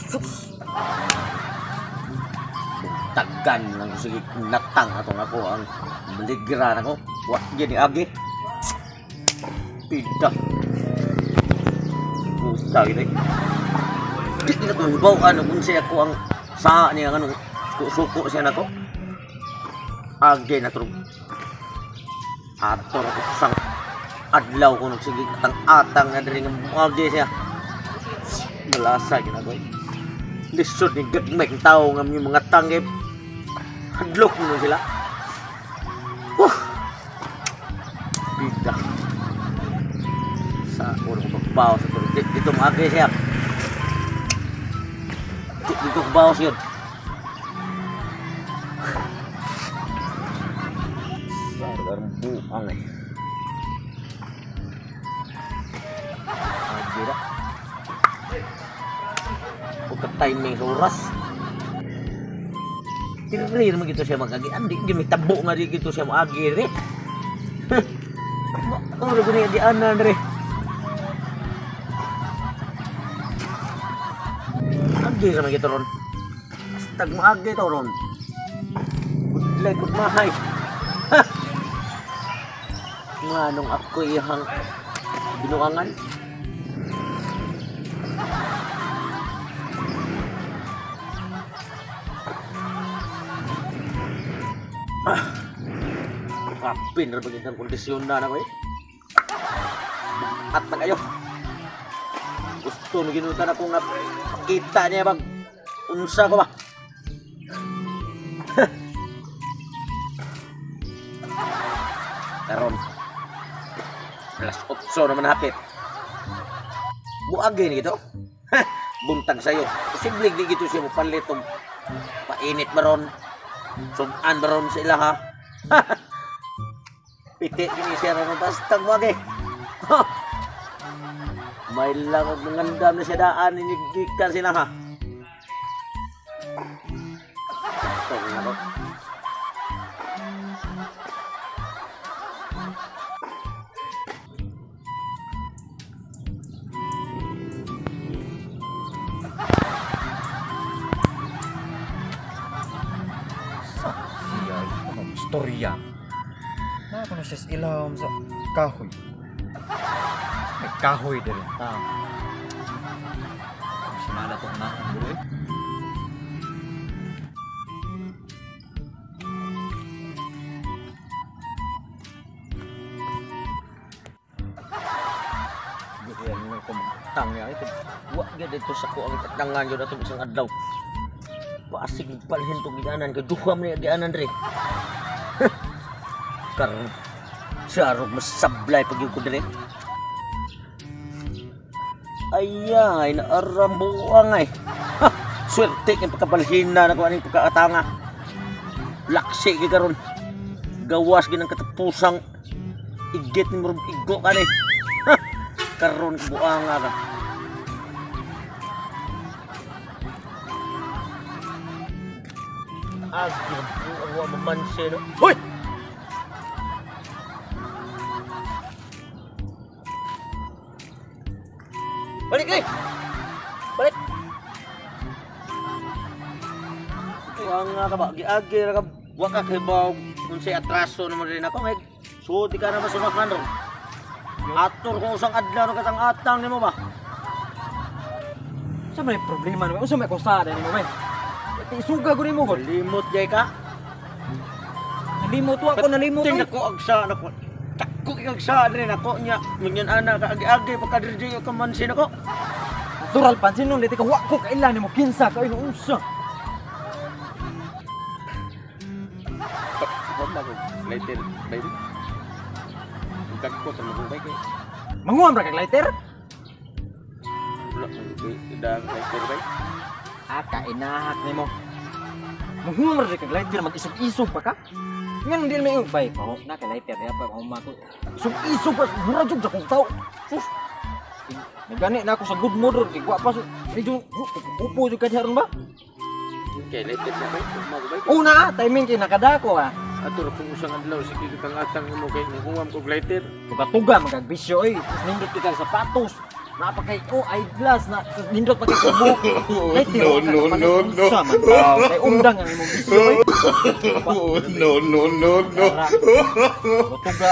Sus. Tagan lang sige natang atong ako ang baligra nako. Wa gyud ni agi. Pida. Puta gid. Di na ko hibaw-an kung siya ako ang saa niya anong suko siya nako. Agi na turog. Ator ako sang adlaw ko nagsige atang-atang na diri nga moagi siya. Malasa gid ako. Lisod ni gagmay kang tao nga may mga tanggip. Hadlok mo sila. Wah! Bida. Sa oras ko pagbaw sa turog. Dito moagi siya. Dito ko bawas yun. Buang eh. Agira. Huwag timing sa oras. Tiriri naman gito siya mag-agi. Andi, may tabo nga di gito siya mag-agi rin. Oh, ko niya agianan rin. Agi naman gito ron. Bastag maagi to ron. Good luck, good mahay. Nga nung ako iyang binuangan. Kapin ra bagay ang kondisyon na nako eh. At na kayo. Gusto na ginutan ako nga pakita niya bag unsa ko ba. Karon alas 8 naman hapit. Buagin gito. Buntag sayo. Posible di gito siya mopalit og painit baron. Sudan baron sa ila ha. Piti kini siya ron basta buagi. May lang og mangandam na siya daan inigikan sila ha. Ito nga ko. Storya. Na ako na siya sa ilawom sa kahoy. May kahoy din. Ta. Sinala tong nahan bro eh. Yan na ko tang ya ito. Wa gyud dito sa ko ang katangan gyud atong isang adlaw. Pasig palhin tong gianan kay duha man ni gianan dre. Karon sarog masablay pag ko dre. Ayay, naaram buang ay. Ha, swerte kay pagkabalhina na ko aning pagkaatanga. Laksi gyud karon. Gawas gyud ang katapusang igit ni murag igo kani. Ha, karon buanga ka. Agi buang wa mamanse no. Hoy! Balik eh! Balik! Buang nga ka ba? Giagi ra ka. Wa ka kibaw unsay atraso naman rin ako. Ngay, suot ka na masumakan ron. Ator kung usang adlaw na katang atang nimo ba? Sa may problema naman? Unsa may kusada nimo ba? Isuga ko nimo gol. Limot jay ka? Nalimot wa ko nalimot. Ting ako agsa nako. Tako kag sa rin ako nya. Munyan ana ka agi-agi pagka diri ka mansin ako. Natural pansin nun dito ka wa ko kaila nimo kinsa ka ino unsa. Wala ko lighter baby. Dagko sa mga bay kay. Manguam ra kag lighter? Wala ko dang lighter bay. Ah, kainahak nimo. Manguam ra kag lighter mag-isog-isog pa ka. Ngan di may bay pa na kay lighter ya pa uma ko. Isog-isog pa mura jud sa kong tao. Sus. Nagani na ako sa good mood ron kay wa pa medyo upo jud ka diha ron ba? Kay lighter na bay, uma ko bay. Una timing kay nakadako ah. Ator kung usang adlaw sige kitang atang nimo kay manguam kog lighter. Tuga-tuga magagbisyo oy. Nindot kita sa sapatos. Napakay oh eyeglass na nindot pa kay buhok. Lighter No, ka no, kapalit no, no. unsa man tao. Kay undang ang imong bisyo oy. No, no, no, no. Tuga.